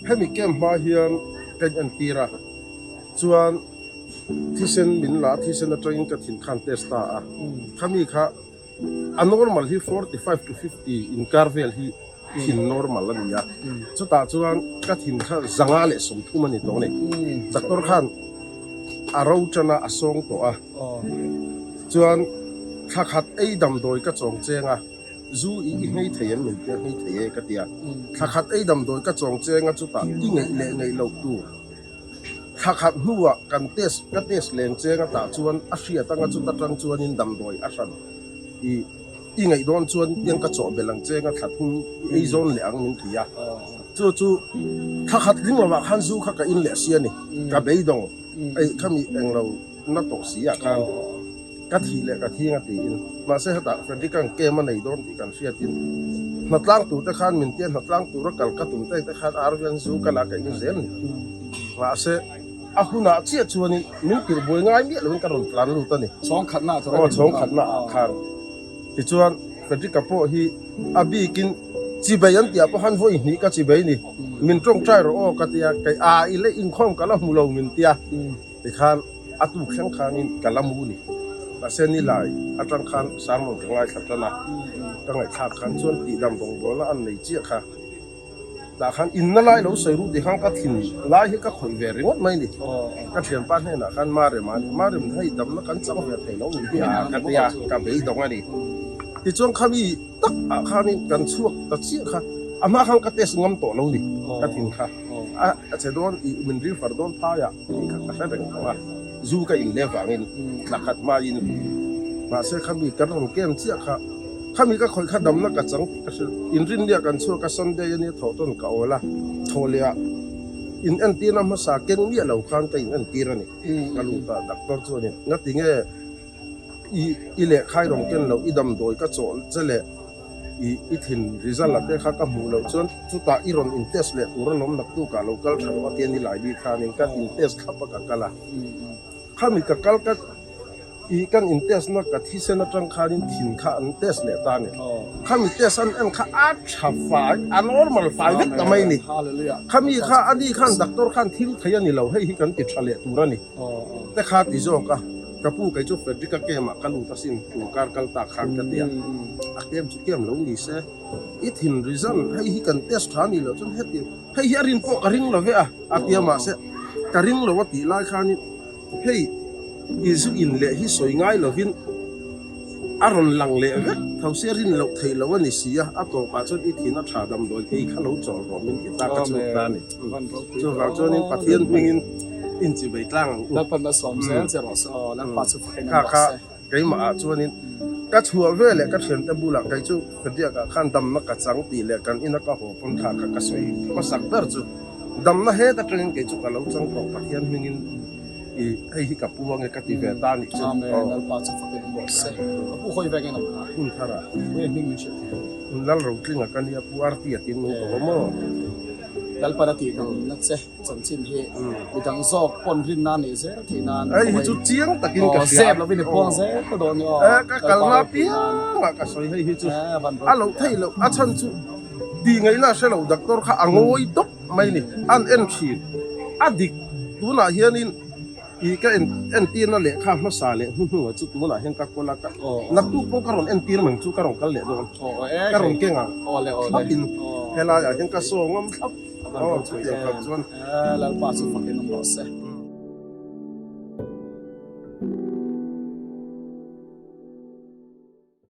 Hemi camp hma hian ka in entir a, chuan thisen min la a, thisen atangin ka thin khan test ta a, khami kha a normal hi 45 to 50 inkar vel hi thin normal a ni a, chutah chuan ka thin kha 130 a ni tawh a ni. Doctor khan a ro tan a, a sawng tawh a, chuan thla khat ei damdawi ka chawng cheng a. Zu i i nghei thei em min tia nghei thei e ka ti a. Thla khat ei damdawi ka chawng cheng a chutah i ngeih leh ngeih loh tur. Thla khat hnuah kan test ka test leng cheng a tah chuan a hriat anga chuta tang chuanin damdawi a hran i i ngeih dawn chuan tiang ka chawh belh ang cheng a thla thum i ei zawn leh ang min ti a. Chu chu thla khat tling lovah khan zu kha ka in leh si a ni. Ka beidawng ei khami englo na tawh si ah khan. Ka thih leh ka thing a tiin. Mahse hetah Frederick-a'n camp a nei dawn tih kan hriatin hnatlang turte khan min tia hnatlang tura kal ka tum ta te khan RVN zu ka la ka in zel ni. Mahse a hunah chiah chuanin min tirh buai ngai miah loin ka rawn tlan lut a ni. Chhawng khatna ah Aw chhawng khatna ah khan. Tichuan Frederick-a pawh hi a bikin chibei an tihah pawh khan vawi hnih ka chibei ni. Min tawngtai rawh aw ka tia kei a i leh inkhawm ka la hmu lo min tia. Tikhan a tuk thleng khanin ka la mu ni. Mahse nilai atang khan sermon ka ngaithla tan a, ka ngaihthlak khan chuan tihdam rawngbawlna an nei chiah kha. Tah khan inna lai lo sawi ru tih khan ka thin lai hi ka khawih ve ringawt mai ni. Ka thianpa hnenah khan Marem a ni, Marem hei damna kan chang ve thei lo nih hi a ka tia, ka beidawng a ni. Tichuan khami tak ah khanin kan chhuak ta chiah kha, a hma khan ka test ngam tawh lo ni ka thin kha. A che dawn i min refer dawn phai ah. Tih kha ka hre reng tawh a, zu ka in leh vangin thla khat hmain mahse khami kan rawn kem chiah kha, khami ka khawih kha damna ka chang tih ka hrilh. Inrinnia kan chhuak a, Sunday ania thawh tawn ka awl a, thawh leh ah in entirna hmasa keng miah lo khan ka in entir a ni. Ka lut a, doctor chuanin ngatinge i i lehkhai rawn ken loh, i damdawi ka chawh che leh I i thin result a te kha ka hmuh loh chuan chutah i rawn in test leh tur alawm naktuk ah lo kal tha rawh a tia ni lai bik khanin kan in test thlap a ka kal a. Khami ka kal ka i kan in test na ka thisen atang khanin thin kha an test leh ta a ni. Khami test an en kha a tha fai a normal fai vek ta mai ni. Khami kha ani khan doctor khan thil thei a ni lo hei hi kan ti tha leh tur a ni. Te kha ti zawk a. Ka pu kei chu Frederick-a camp ah ka lut asin tum kar kal tak khan ka ti a, a camp chu camp lo ni se, i thin result hei hi kan test tha ni loh chuan heti hei hi a rin pawh ka ring lo ve a, a ti a mahse ka ring lo a tih lai khanin hei i zu in leh hi sawi ngai lovin A rawn lang leh vek tho sia rin loh theih loh a ni si a, a tawpah chuan i thin a tha damdawi ei kha lo chawl rawh min ti ta ka chhuak ta a ni. Chuvang chuanin Pathian hmingin inchibei tlang ang u. Kha kha keimahah chuanin ka chhuah ve leh ka thiante bulah kei chu Fediakah khan damna ka chang tih leh kan ina ka haw pawn kha kha ka sawi hmasak ber chu damna het atangin kei chu ka lo chang tawh Pathian hmingin I hei hi ka pu ange ka ti ve ta nih chu. Amen. Lalpa chu fakin awm rawh se. Ka pu hawi vek in awm kha. Hun thar ah. Pu e hming min hrilh thei. Hun lal rotling a ka nia pu Arti a tin min ko maw. Lalpa na tih dam na che chanchin hi midang zawk pawn rin na nei zel thei nan. Hei hi chu chiang takin ka hria. Zep lovin i puang zel ta dawn ni aw. Ka kalna piang ah ka sawi hei hi chu a loh theih loh a chhan chu tih ngaihna hre lo doctor kha a ngawi tawp. Mai ni, an en thin. A dik, tunah hianin i ka en entirna lehkha hmasa leh hnuhnungah chu tunah hian ka kawl a, ka naktuk pawh ka rawn entir mang chu ka rawn kal leh dawn, ka rawn keng ang thlapin helaiah hian ka saw ngam thlap. Aw chutiang khat chuan. Lalpa chu fakin awm rawh se.